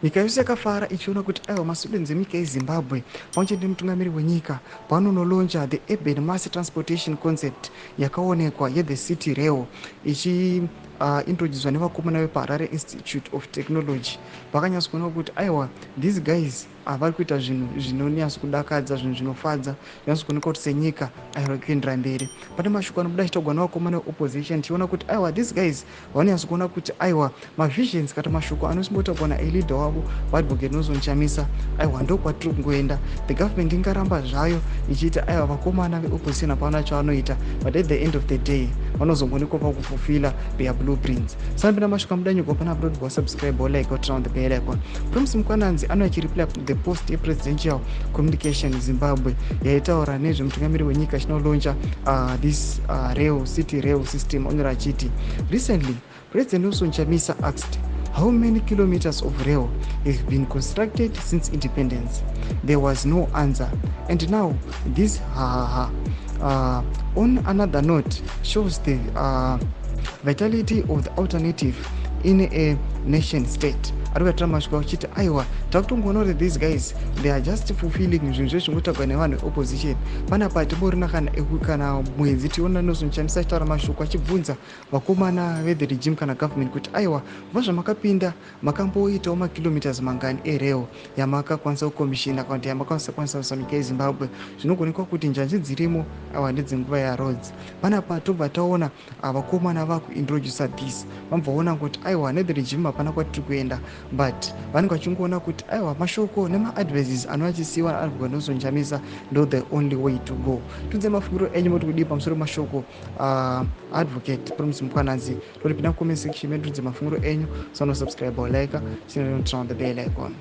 Nyika yose yakafara ichiona kuti aiwa, mastudents emunyika yeZimbabwe pamwe chete nemutungamiri wenyika panonolauncha the urban mass transportation concept yakaonekwa yethe City Rail, ichiintroducwa nevakomana vepaHarare Institute of Technology. Vakanyatso kuona kuti aiwa, these guys havari kuita zvinhu zvinonyatso kudakadza, zvinhu zvinofadza, zvinonyatso kuoneka kuti senyika aiwa, kuendera mberi. Pane mashoko anobuda achitaurwa nevakomana veopposition, tichiona kuti aiwa, these guys vanonyatso kuona kuti aiwa, mavisions kana mashoko anosimbotaurwa naleader wavo, vaAdvocate Nelson Chamisa, aiwa, ndokwatiri kungoenda. The government ingaramba zvayo ichiita aiwa, vakomana veopposition hapana chavanoita, but at the end of the day vanozongoonekwa pakufulfilla their blueprints. Sanapinda mashoko amudanyuko pana upload, wasubscribe, like, turn on the bell icon. Promise Mkwananzi anouya achireply the post yePresidential Communication Zimbabwe yaitaura nezvemutungamiri wenyika achinolauncha this rail city rail system. Onyora achiti, "Recently, President Nelson Chamisa asked how many kilometers of rail have been constructed since independence. There was no answer, and now this. Ha ha ha. On another note, shows the vitality of the alternative in a nation state." Ari kuatira mashoko achiti aiwa, takutongoona kuti these guys, they are just fulfilling zvinhu zvezvingotaurwa nevanhu veopposition. Panapa hatimborina kana mwedzi tiona Nelson Chamisa achitaura mashoko achibvunza vakomana vethe regime kana government kuti aiwa, kubva zvamakapinda makamboitawo makilometers mangani erail yamakakwanisa kucommissiona kana kuti yamakakwanisa kwanisa munyika yeZimbabwe? Zvinogonekwa kuti njanji dzirimo aiwa, ndedzenguva yaRhodes. Panapa tobva taona vakomana vakuintroduca this, vambvaona kuti aiwa, nethe regime hapana kwatiri kuenda, but vanenge vachingoona kuti aiwa, mashoko nemaadvices anova achisiyiwa naAdvocate Nelson Chamisa ndo the only way to go. Tudze mafungiro enyu, moti kudii pamusoro pemashoko Advocate Promise Mkwananzi? Toripinda mucomment section medu, tudze mafungiro enyu. Sanosubscribe, like, turn on the bell icon.